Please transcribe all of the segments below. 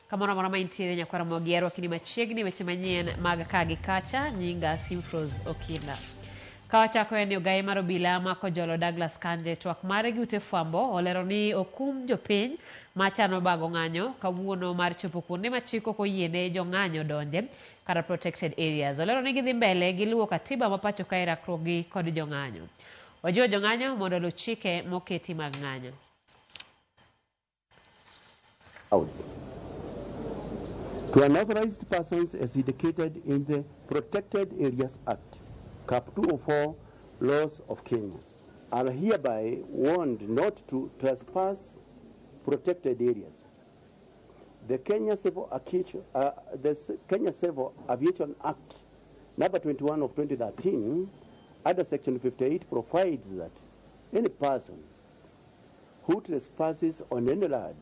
Kamoro amora ma intiere nyakwara Ramogi arwakini machiegni weche manyien mag ka gi kacha nyinga Simfrose Okinda. Ka wachako en ni ogaye mar obila mako jolo Douglas Kanje twak mare gi ute fwambo olero ni okum jopiny machano bago ng'anyo kawuono mar chopo kuonde ma chik ok oyiene jong'anyo donje kata protected areas. Olero ni gidhi mbele gi luwo katiba ma pacho ka e rakruok gi kod jong'anyo. Ojiwo jong'anyo mondo oluw chike moketi mag ng'anyo. Out to unauthorized persons as indicated in the Protected Areas Act, Cap 204, Laws of Kenya, are hereby warned not to trespass protected areas. The Kenya Civil Aviation Act, number 21 of 2013, under Section 58, provides that any person who trespasses on any land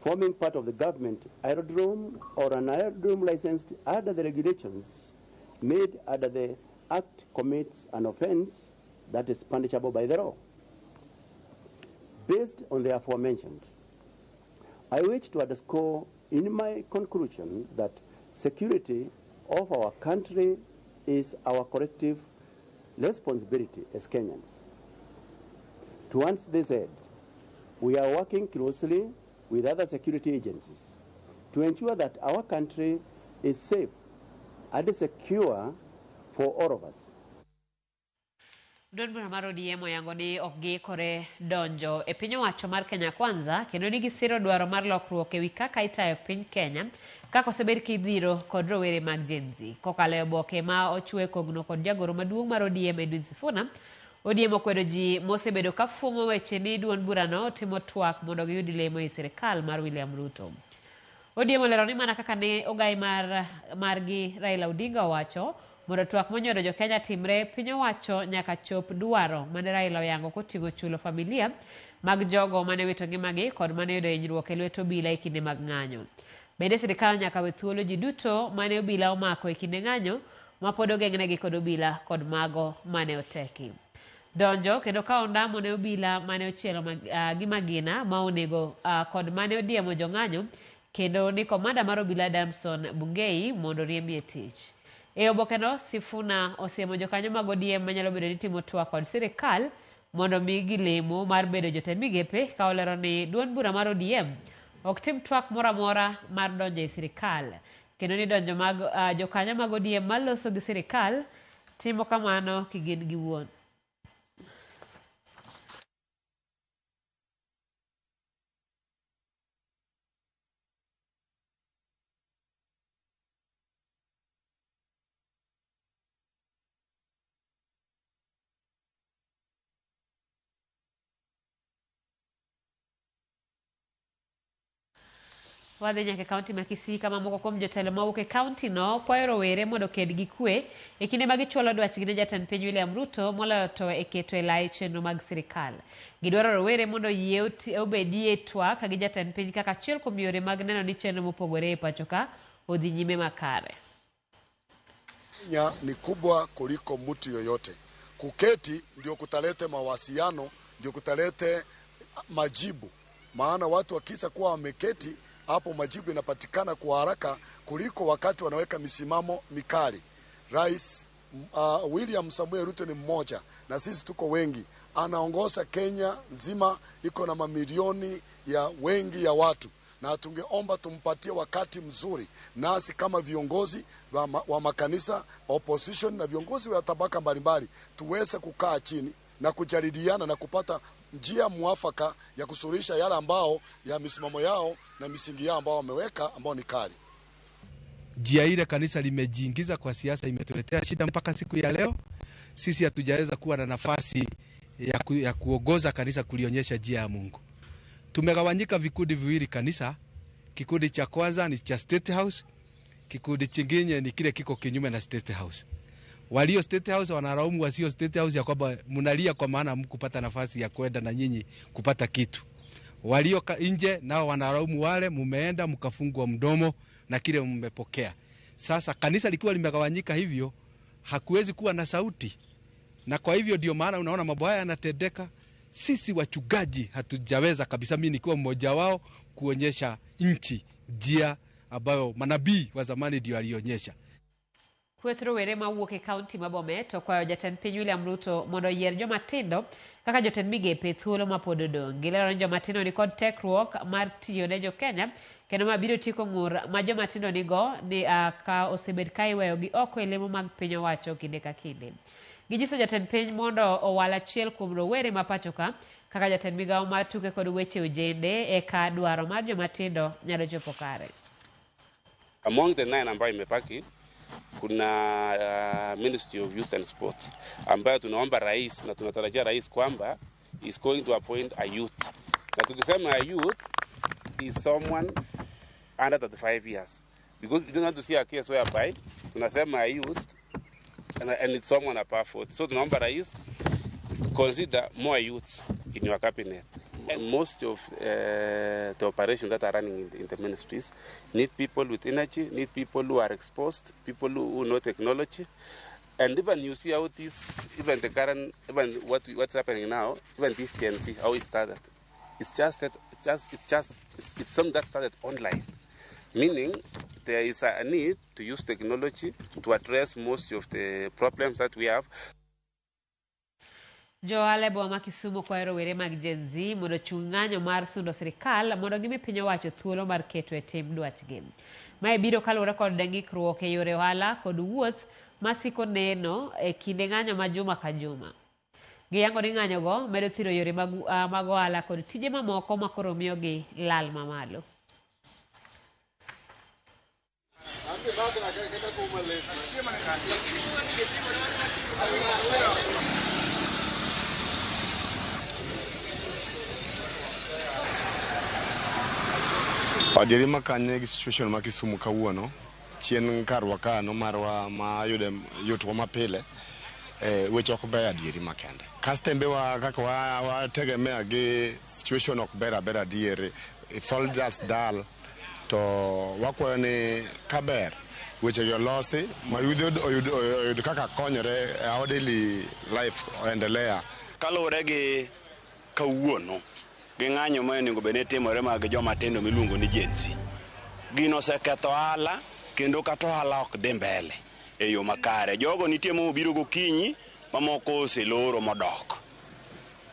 forming part of the government aerodrome or an aerodrome licensed under the regulations made under the Act commits an offense that is punishable by the law. Based on the aforementioned, I wish to underscore in my conclusion that security of our country is our collective responsibility as Kenyans. Towards this end, we are working closely with other security agencies to ensure that our country is safe and secure for all of us. Duond bura mar ODM oyango ni ok giikore donjo e piny owacho mar Kenya Kwanza kendo ni gisiro dwaro mar lokruok ewi kaka itayo piny Kenya kaka osebed kidhiro kod rowere mag Gen Z. Kokalo e oboke ma ochwe kogno kod jagoro maduong' mar ODM Edwin Sifuna, ODM okwedo ji mosebedo ka fuong'o weche ni duond burano timo twak mondo giyud lemo e sirikal mar William Ruto. ODM olero ni mana kaka ne ogai margi Raila Odinga owacho mondo twak monyodo jo Kenya timre, piny owacho nyaka chop dwaro mane Raila oyango koting'o chulo familia mag jogo mane wito ngimagi kod mane yudo hinyruok e lwet obila e kinde mag ng'anyo. Bende sirikal nyaka we thuolo ji duto mane obila omako e kinde ng'anyo ma pod ogeng'negi kod obila kod mago mane oteki. Donjo kendo kawo ondamo ne obila mane ochielo gi magina ma onego kod mane odiemo jong'anyo kendo ni komanda mar obila Damson Bungei mondo riembi e tich. E obokeno, Sifuna osiemo jokanyo mag ODM manyalo bedo ni timo twak kod sirikal mondo migi lemo mar bedo jotend migepe ka olero ni duond bura mar ODM ok tim twak moro amora mar donjo e sirikal kendo ni donjo mag jokanyo mag ODM maloso gi sirikal timo kamano kigin giwuon. Wadhi nyaka e kaunti ma Kisii kama moko kuom jotelo mawuok e kaunti no kwayo rowere mondo oked gi kwe e kinde ma gichwalo dwachgi ne jatend piny William Ruto moloyo to e keto e lai chenro mag sirikal. Gidwaro rowere mondo oyie obedie twak gi jatend piny kaka achiel kuom yore mag neno ni chenro mopogore e pacho ka odhi nyime makare. Kenya ni kubwa kuliko mtu yoyote. Kuketi ndio kutalete mawasiliano, ndio kutalete majibu. Maana watu wakisa kuwa wameketi hapo majibu inapatikana kwa haraka kuliko wakati wanaweka misimamo mikali. Rais William Samuel Ruto ni mmoja na sisi tuko wengi. Anaongoza Kenya nzima, iko na mamilioni ya wengi ya watu. Na tungeomba tumpatie wakati mzuri nasi kama viongozi wa makanisa, opposition na viongozi wa tabaka mbalimbali tuweze kukaa chini na kujadiliana na kupata njia mwafaka ya kusuluhisha yale ambao ya misimamo yao na misingi yao ambao wameweka ambao ni kali. Njia ile kanisa limejiingiza kwa siasa imetuletea shida mpaka siku ya leo. Sisi hatujaweza kuwa na nafasi ya kuongoza kanisa kulionyesha njia ya Mungu. Tumegawanyika vikundi viwili kanisa. Kikundi cha kwanza ni cha State House, kikundi kingine ni kile kiko kinyume na State House. Walio State House wanalaumu wasio State House ya kwamba mnalia kwa maana hamkupata nafasi ya kwenda na nyinyi kupata kitu. Walio nje nao wanalaumu wale mumeenda mkafungwa mdomo na kile mmepokea. Sasa kanisa likiwa limegawanyika hivyo hakuwezi kuwa na sauti. Na kwa hivyo ndio maana unaona mambo haya yanatendeka. Sisi wachungaji hatujaweza kabisa, mimi nikiwa mmoja wao, kuonyesha nchi njia ambayo manabii wa zamani ndio alionyesha. Kweth rowere mawuok e kaunti ma Bomet okwayo jatend piny William Ruto mondo oyier joma tindo kaka jotend migepe e thuolo ma pod odong'. Gilero ni joma tindo nikod tekruok mar tiyo ne jokenya kendo ma biro tieko ng'ur ma joma tindo nigo ni ka osebed ka iweyogi oko e lemo mag piny owacho kinde ka kinde. Ginyiso jatend piny mondo owal achiel kuom rowere ma pacho ka kaka jatend migawo mar tuke kod weche ojende eka dwaro mar joma tindo nyalo chopo kare. Among the nine ambayo imebaki kuna Ministry of Youth and Sports ambayo tunaomba rais na tunatarajia rais kwamba is going to appoint a youth. Na tukisema a youth is someone under 35 years, because we don't want to see a case whereby tunasema a youth and it's someone above 40. So tunaomba rais, consider more youths in your cabinet. And most of the operations that are running in the ministries need people with energy, need people who are exposed, people who know technology. And even you see how this, even the current, even what's happening now, even this Gen Z, how it started. It's just that, it's just, it's just, it's something that started online. Meaning there is a need to use technology to address most of the problems that we have. Jo ohala e boma ma Kisumu kwayo rowere mag Gen Z mondo ochung ng'anyo mar sundo sirikal mondo gimi piny owacho thuolo mar keto e tim dwachgi. Mae biro kaluwore kod ng'ikruok e yore ohala kod wuoth masiko neno e kinde ng'anyo ma juma ka juma. Giyango ni ng'anyogo medo thiro yore mag ohala kod tije mamoko ma koro miyogi lal mamalo. Adieri makanye gi situation ma Kisumu kawuono, chien karwa kano marwa ma yude yotwa mapile, weche ok beyo adieri makende. Kastembe wa kaka wategemea gi situation ok ber aber adieri, it's all just dull. To wakwayo ni kaber weche gi olosi ma oyud kaka konyore our daily life oendelea. Kaluwore gi kawuono gi ng'anyo ma onego bed ni timore mag joma tindo miluongo ni Gen Z. Gino oseketho ohala kendo kata ohala ok dhi mbele e yo makare. Jogo nitie mobiro gokinyi, mamoko oseloro modok.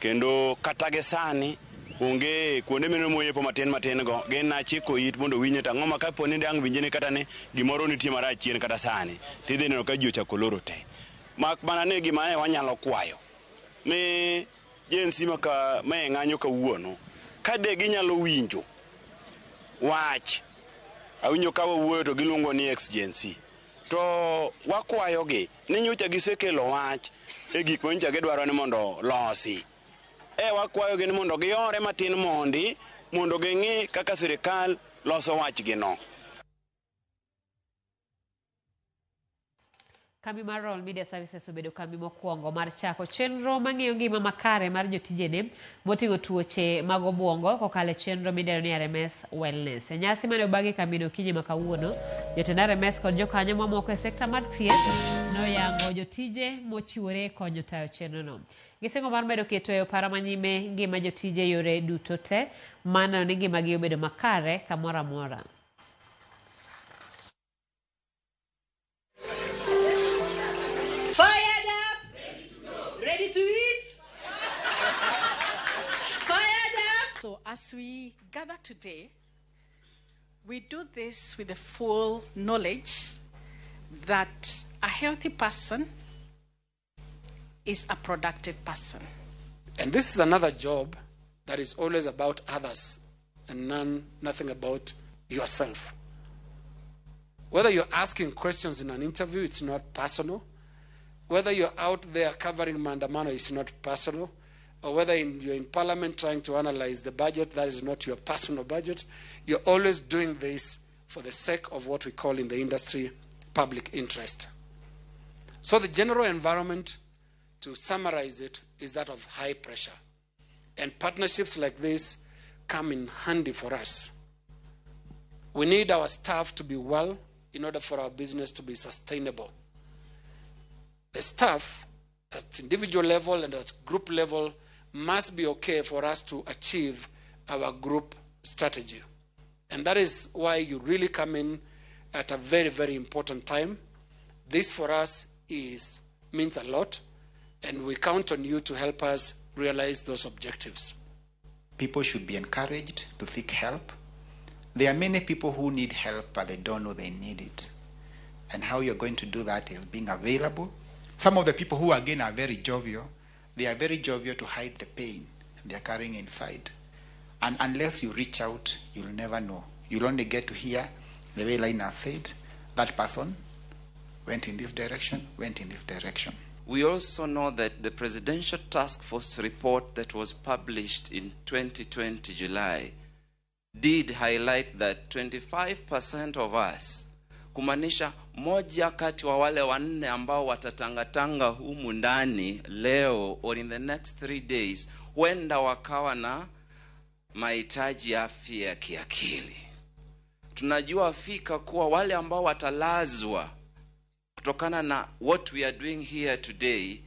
Kendo kata gi sani onge kuonde mine moyepo matin matin go, gin achiko it mondo winje to ang'o ma kapo ni dang' winje ni kata ni gimoro nitie marach chien kata sani, tidhi neno ka ji ochako loro te. Mak mana ni gima ne wanyalo kwayo ni Gen Z ma e ng'anyo kawuono, ka de ginyalo winjo wach, awinjo ka wawuoyo to giluongo ni ex Gen Z. To wakwayogi ni nyocha gisekelo wach e gik ma nyocha gidwaro ni mondo losi. E wakwayogi ni mondo giore matin mondi mondo ging'i kaka sirikal loso wachgino. Kambi mar Royal Media Services obedo kambi mokwongo mar chako chenro mang'iyo ngima makare mar jotijene moting'o tuoche mag obuongo kokalo e chenro midendo ni RMS Wellness. E nyasi mane obagi kambino okinyi ma kawuono, jotend RMS kod jokanyo mamoko e sekta mar thieth noyango jotije mochiwore konyo tayo chenrono. Gisingo mar medo keto e opara manyime ngima jotije yore duto te mar neno ni ngimagi obedo makare kamoro amora. Fired up! Ready to eat? Fired up! So as we gather today, we do this with the full knowledge that a healthy person is a productive person. And this is another job that is always about others and nothing about yourself. Whether you're asking questions in an interview, it's not personal. Whether you're out there covering Mandamano, it's not personal. Or whether you're in parliament trying to analyze the budget, that is not your personal budget. You're always doing this for the sake of what we call in the industry public interest. So the general environment, to summarize it, is that of high pressure. And partnerships like this come in handy for us. We need our staff to be well in order for our business to be sustainable. The staff at individual level and at group level must be okay for us to achieve our group strategy. And that is why you really come in at a very, very important time. This for us means a lot, and we count on you to help us realize those objectives. People should be encouraged to seek help. There are many people who need help, but they don't know they need it. And how you're going to do that is being available. Some of the people who, again, are very jovial, they are very jovial to hide the pain they are carrying inside. And unless you reach out, you'll never know. You'll only get to hear, the way Lina said, that person went in this direction, went in this direction. We also know that the Presidential Task Force report that was published in 2020 July did highlight that 25% of us, kumaanisha moja kati wa wale wanne ambao watatangatanga humu ndani leo or in the next 3 days, huenda wakawa na mahitaji ya afya ya kiakili. Tunajua fika kuwa wale ambao watalazwa kutokana na what we are doing here today,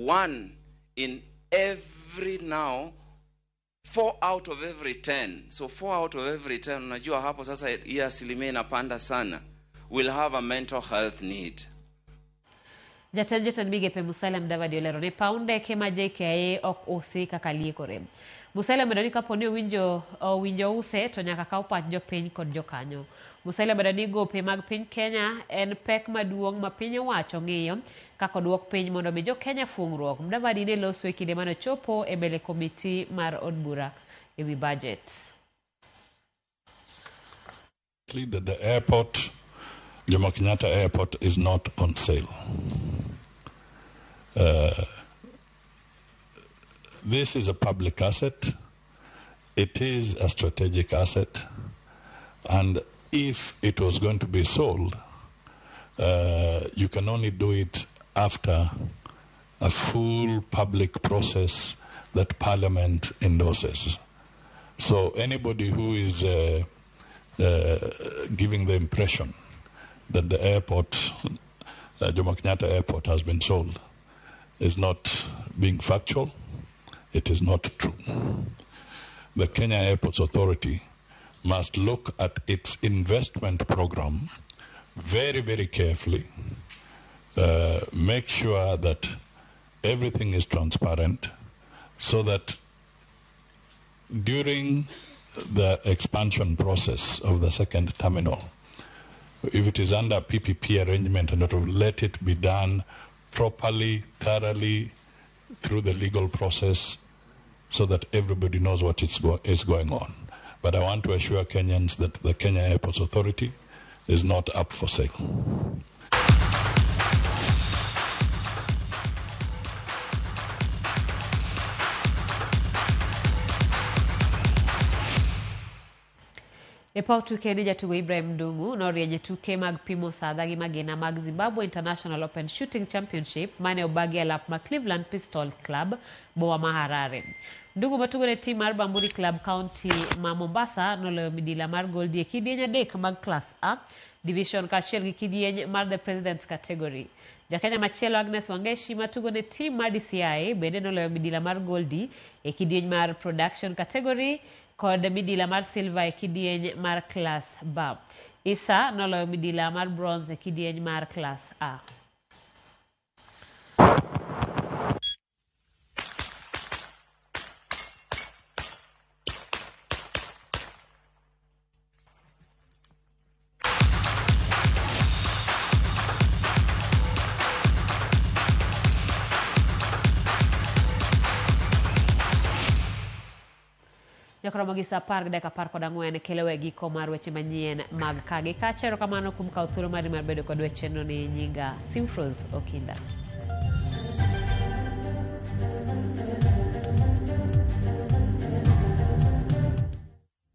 one in every now four out of every 10, so 4 out of every 10, unajua hapo sasa hii asilimia inapanda sana, will have a mental health need. Jatend jotend migepe Musalia Mudavadi olero ni paw ndeke ma JKIA ok usi kaka liekore. Musalia omedo ni kapo ni owinjo use to nyaka kaw pach jopiny kod jokanyo. Musalia omedo ni gope mag piny Kenya en pek maduong' ma piny owacho ng'iyo kaka oduok piny mondo mi jo Kenya fuong'ruok. Mudavadi ne loso e kinde mane ochopo e mbele komiti mar od bura ewi budget. That the airport, Jomo Kenyatta Airport, is not on sale. This is a public asset. It is a strategic asset. And if it was going to be sold, you can only do it after a full public process that Parliament endorses. So anybody who is giving the impression that the airport, Jomo Kenyatta Airport, has been sold is not being factual. It is not true. The Kenya Airports Authority must look at its investment program very, very carefully, make sure that everything is transparent so that during the expansion process of the second terminal, if it is under PPP arrangement, and to let it be done properly, thoroughly, through the legal process, so that everybody knows what is going on. But I want to assure Kenyans that the Kenya Airports Authority is not up for sale. E paw tuke ni jatugo Ibrahim Ndung'u norieny e tuke mag pimo sadha gi magina mag Zimbabwe International Open Shooting Championship mane obagi e alap ma Cleveland Pistol Club, boma ma Harare. Ndung'u matugo ne tim mar Bamburi Club, county ma Mombasa, noloyo midila mar goldi e kidieny adek mag Class A division kaachiel gi kidieny mar The President's category. Jakenya machielo Agnes Wangeshi matugo ne tim mar DCI bende noloyo midila mar goldi e kidieny mar Production category kod midila mar silver e kidieny mar Class B. Isa noloyo midila mar bronze e kidieny mar Class A. Nyaka gi sa 10:14 kelo e giko mar weche manyien mag ka gi kacha. Erokamano kuom kawo thuolo mari mar bedo kod wecheno ni nyinga Simfros Okinda.